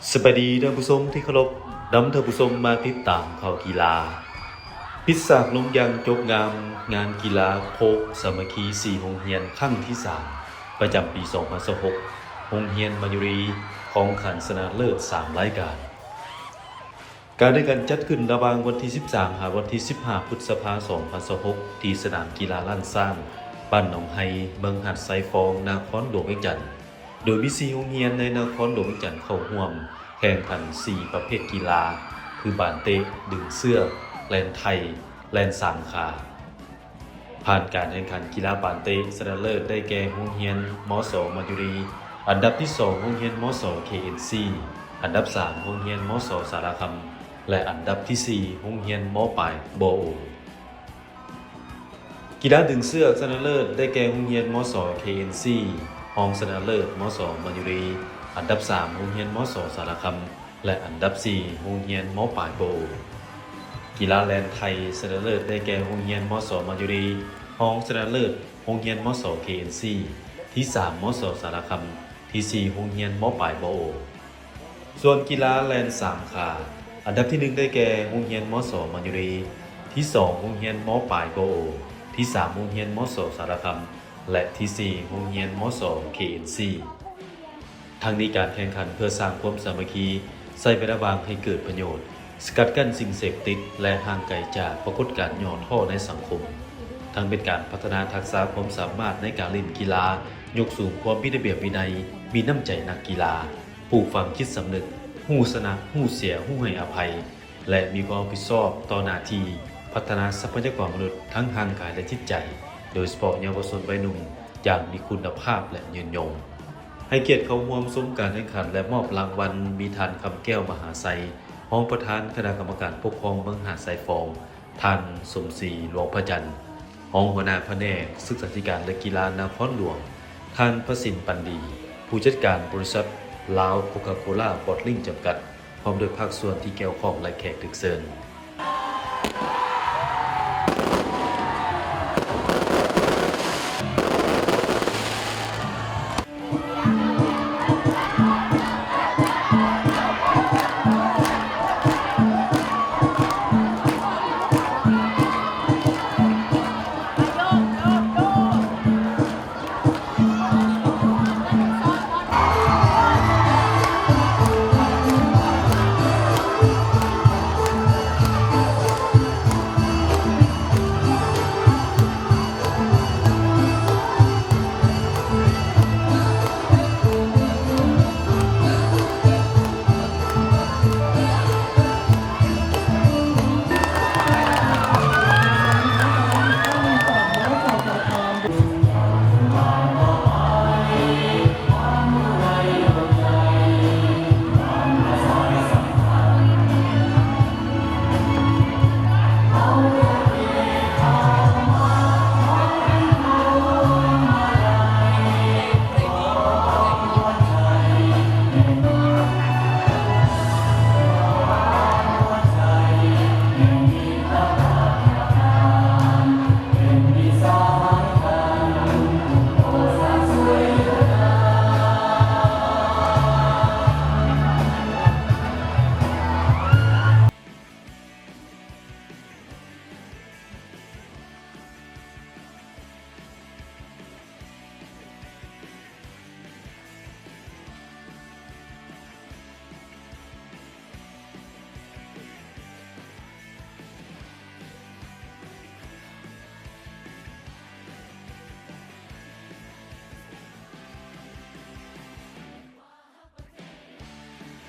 ສະບາຍດີທ່ານຜູ້ຊົມທີ່ເຄົາລົບ, ນຳທ່ານຜູ້ຊົມມາຕິດຕາມຂ່າວກິລາ. ປິດສາກລົງຢ່າງຈົບງາມ ງານກິລາໂຄກສາມັກຄີສີ່ໂຮງຮຽນຄັ້ງທີສາມ ປະຈຳປີສອງພັນຊາວຫົກ ໂຮງຮຽນມາຍຸຣີ ຂອງຂັນຊະນະເລີດສາມລາຍການ. ການແຂ່ງຂັນຈັດຂຶ້ນລະຫວ່າງວັນທີສິບສາມ ຫາວັນທີສິບຫ້າ ພຶດສະພາ ສອງພັນຊາວຫົກ ທີ່ສະໜາມກິລາລ້ານຊ້າງ ບ້ານໜອງໄຮ ເມືອງຫາດຊາຍຟອງ ນະຄອນຫຼວງວຽງຈັນ. ໂດຍມີສີ່ໂຮງຮຽນໃນນະຄອນຫຼວງວຽງຈັນເຂົ້າຮ່ວມແຂ່ງຂັນສີ່ປະເພດກິລາ ຄືບານເຕະ, ດຶງເຊືອກ, ແລ່ນໄຖ່, ແລ່ນສາມຂາ. ຜ່ານການແຂ່ງຂັນກິລາບານເຕະ ຊະນະເລີດໄດ້ແກ່ໂຮງຮຽນ ມສ ມາຍຸຣີ, ອັນດັບທີສອງ ໂຮງຮຽນ ມສ ເຄເອັນຊີ, ອັນດັບສາມ ໂຮງຮຽນ ມສ ສາລະຄຳ ແລະ ອັນດັບທີສີ່ ໂຮງຮຽນ ມປາຍ ບໍ່ໂອ. ກິລາດຶງເຊືອກ ຊະນະເລີດໄດ້ແກ່ໂຮງຮຽນ ມສ ເຄເອັນຊີ, ຮອງຊະນະເລີດ ມສ ມາຍຸຣີ, ອັນດັບສາມ ໂຮງຮຽນ ມສ ສາລະຄຳ ແລະ ອັນດັບສີ່ ໂຮງຮຽນ ມປາຍ ບໍ່ໂອ. ກິລາແລ່ນໄຖ່ ຊະນະເລີດໄດ້ແກ່ໂຮງຮຽນ ມສ ມາຍຸຣີ, ຮອງຊະນະເລີດ ໂຮງຮຽນ ມສ ເຄເອັນຊີ, ທີສາມ ມສ ສາລະຄຳ, ທີສີ່ ໂຮງຮຽນ ມປາຍ ບໍ່ໂອ. ສ່ວນກິລາແລ່ນສາມຂາ, ອັນດັບທີໜຶ່ງໄດ້ແກ່ໂຮງຮຽນ ມສ ມາຍຸຣີ, ທີສອງ ໂຮງຮຽນ ມປາຍ ບໍ່ໂອ, ທີສາມ ໂຮງຮຽນ ມສ ສາລະຄຳ ແລະ ທີສີ່ ໂຮງຮຽນ ມສ ເຄເອັນຊີ. ທັງນີ້ການແຂ່ງຂັນເພື່ອສ້າງຄວາມສາມັກຄີ, ໃຊ້ເວລາວ່າງໃຫ້ເກີດປະໂຫຍດ, ສະກັດກັ້ນສິ່ງເສບຕິດ ແລະ ຫ່າງໄກຈາກປາກົດການຫຍໍ້ທໍ້ໃນສັງຄົມ. ທັງເປັນການພັດທະນາທັກສະຄວາມສາມາດໃນການຫຼິ້ນກິລາ, ຍົກສູງຄວາມມີລະບຽບວິໄນ, ມີນ້ຳໃຈນັກກິລາ, ປູກຝັງຈິດສຳນຶກ, ຮູ້ຊະນະ, ຮູ້ເສຍ, ຮູ້ໃຫ້ອະໄພ ແລະ ມີຄວາມຮັບຜິດຊອບຕໍ່ໜ້າທີ່ພັດທະນາຊັບພະຍາກອນມະນຸດທັງຮ່າງກາຍ ແລະ ຈິດໃຈ, ໂດຍສະເພາະເຍົາວະຊົນໄວໜຸ່ມ ຢ່າງມີຄຸນນະພາບ ແລະ ຍືນຍົງ. ໃຫ້ກຽດເຂົ້າຮ່ວມຊົມການແຂ່ງຂັນ ແລະ ມອບລາງວັນ ມີທ່ານ ຄຳແກ້ວ ມະຫາໄຊ, ຮອງປະທານຄະນະກຳມະການປົກຄອງເມືອງຫາດຊາຍຟອງ, ທ່ານ ສົມສີ ຫຼວງພະຈັນ, ຮອງຫົວໜ້າພະແນກສຶກສາທິການ ແລະ ກິລານະຄອນຫຼວງ, ທ່ານ ພະສິນ ປັນດີ, ຜູ້ຈັດການບໍລິສັດລາວໂຄຄາໂຄລາບອດລິ້ງຈຳກັດ, ພ້ອມດ້ວຍພາກສ່ວນທີ່ກ່ຽວຂ້ອງ ແລະ ແຂກຖືກເຊີນ.